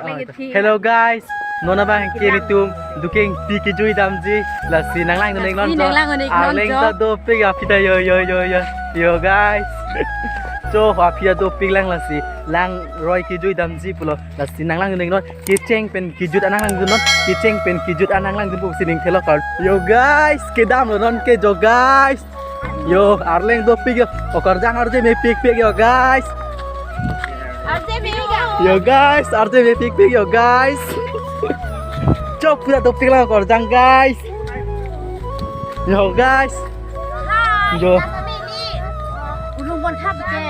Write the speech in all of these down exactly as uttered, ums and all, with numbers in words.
Hello guys, non abang ke nelitum Dukengpi kejui damji, lasi nanglangdun-iknon. Lasi nanglangdun-iknon. Arleng ta dopik aphi ta, yo yo yo yo yo guys. Cho aphi ta dopik lang, lasi langroi kejui damji pulo, lasi nanglangdun-iknon. Kecheng pen kejut an nanglangdunnon, kecheng pen kejut an nanglangdun pusi ning thelo kar. Yo guys, kedamlo non ke jo guys. Yo, arleng dopik yo. Okarjang arje mepikpik yo guys. Arje mepik. Yo guys, arje mepikpik yo guys. Chok pura dopik lang okarjang guys. Yo guys. Yo. Ulung bon thap ke.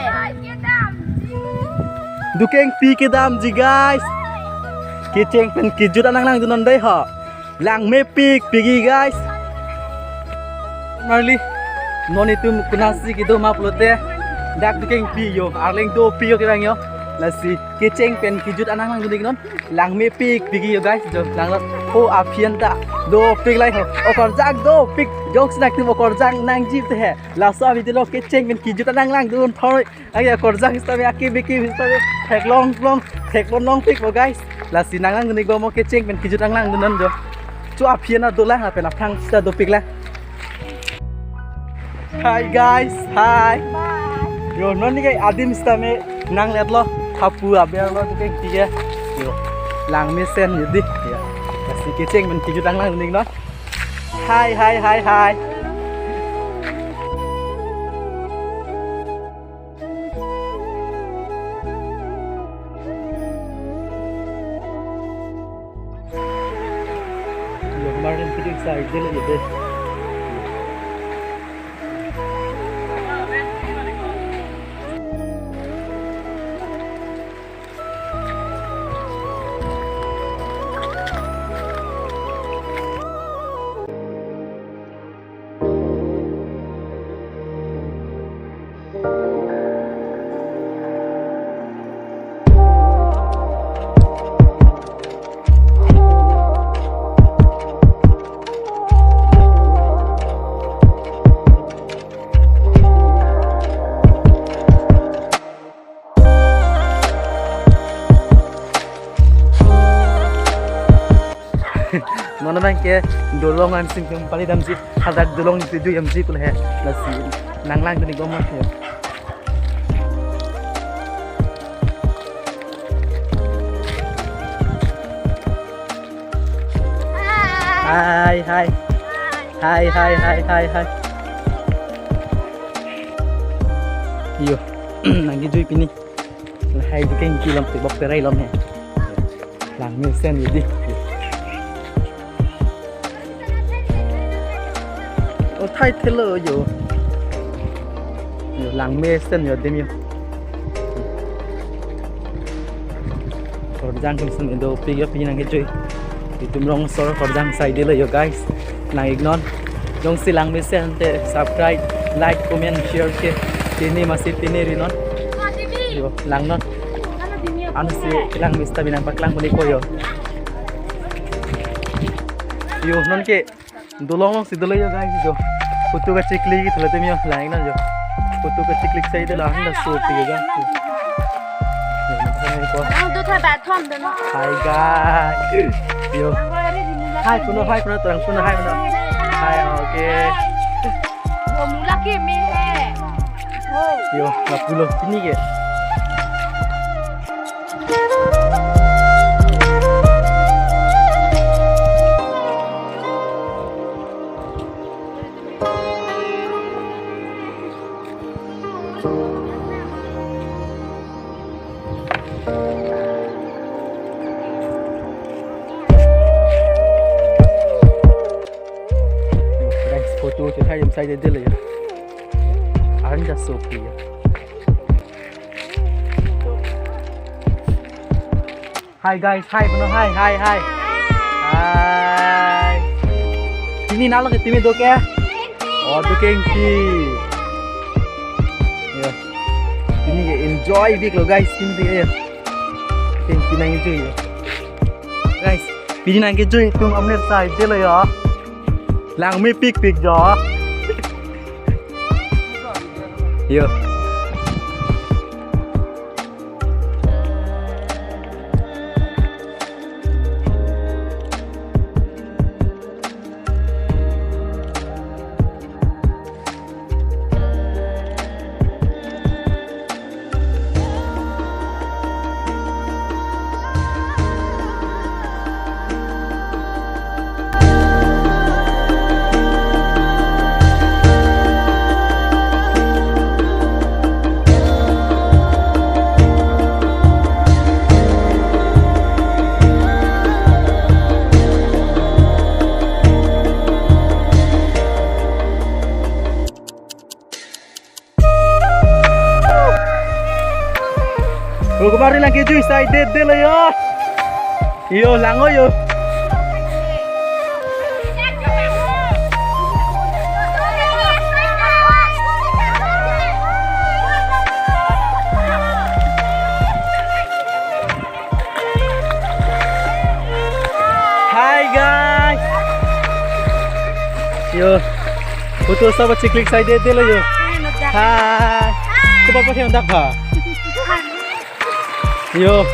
Dukengpi kedamji guys. Kecheng pen kejut an nanglangdunnon dei ho. Lang mepikpik guys. Marli, non itum konatsi kedo ma pulote, dak Dukengpi yo, arleng dopik yo kevang yo. Lasi kecheng pen kejut an nanglangdun-iknon. Lang mepikpik yo guys, jo langlo. Ho aphi an ta dopik lai ho. Okarjang dopik, jok sinak tum okarjang nangji te he. Laso avideo lo kecheng pen kejut an nanglangdun thor. Aya okarjang sitame aki biki sitame theklong long, theklong longpikpo guys. Lasi nanglangdun-ikbom mo kecheng pen kejut nanglangdunnon jo. Cho aphi an ta dolang lapen aphrang sita dopik la. Hi guys, hi. Yo, non ni kai adim sitame nangletlo, hapu aber lo Dukengpi ke. Yo, lang mesen yo dei. Yo. Lasi kecheng pen kejut nanglangdun-iknon. Hi, hi, hi, hi. Yo, हमारे पीछे एक साइड दे लगे दे। Non abang ke dolong an sing tum pali damji, hadak dolong itu ju yamji pule he, lasi nanglangdun-ikbom mo he. Hi, hi. Hi, hi, hi, hi, hi. Yo, nangkejui pini. Lahai Dukengpi along tebok terai lom he. Lang mesen yo dei. O thai thelo yo. Yo, lang mesen yo adim yo. Okarjang tum sitame dopik yo, pini nangkejui. Itum rong asor okarjang saidelo yo guys. Nang-iknon. Jongsi lang mesen te subscribe, like, comment, share ke. Tini masi tini rinon. Yo, langnon. Ansi lang mesen ta binang paklang beli ko yo. Yo, non ke. Dolong alongsi dolo yo guys jo. Photo kacheklik thelo temi yo, lang-iknon jo. Photo kacheklik saidelo, ang da so pi yo guys. Ang do tha bathom do no. Hi guys. Yo. Hi puno, hi puno, terang puno, hi puno. Hi, okay. Wo mula ke me he. Wo. Yo, lapulo pini ke. Guys, photo chethai jam saidelo ya. Arni ta so pi ya. Hi guys, hi puno, hi, hi, hi. Hi. Pini nalo ke timi do ke? Oh, Dukengpi. Ya. Pini ke enjoy bik lo guys, timi ke ya. Dukengpi nang enjoy ya. Guys, pini nangkejui tum amner saidelo ya. Lang mepikpik jo. Yo. Kumari lang kejui sai det det lo yo. Yo, lang o yo. Hi guys. Yo. Photo sab chiklik sai det det lo yo. Hi. Coba pakai undak ha. Yo.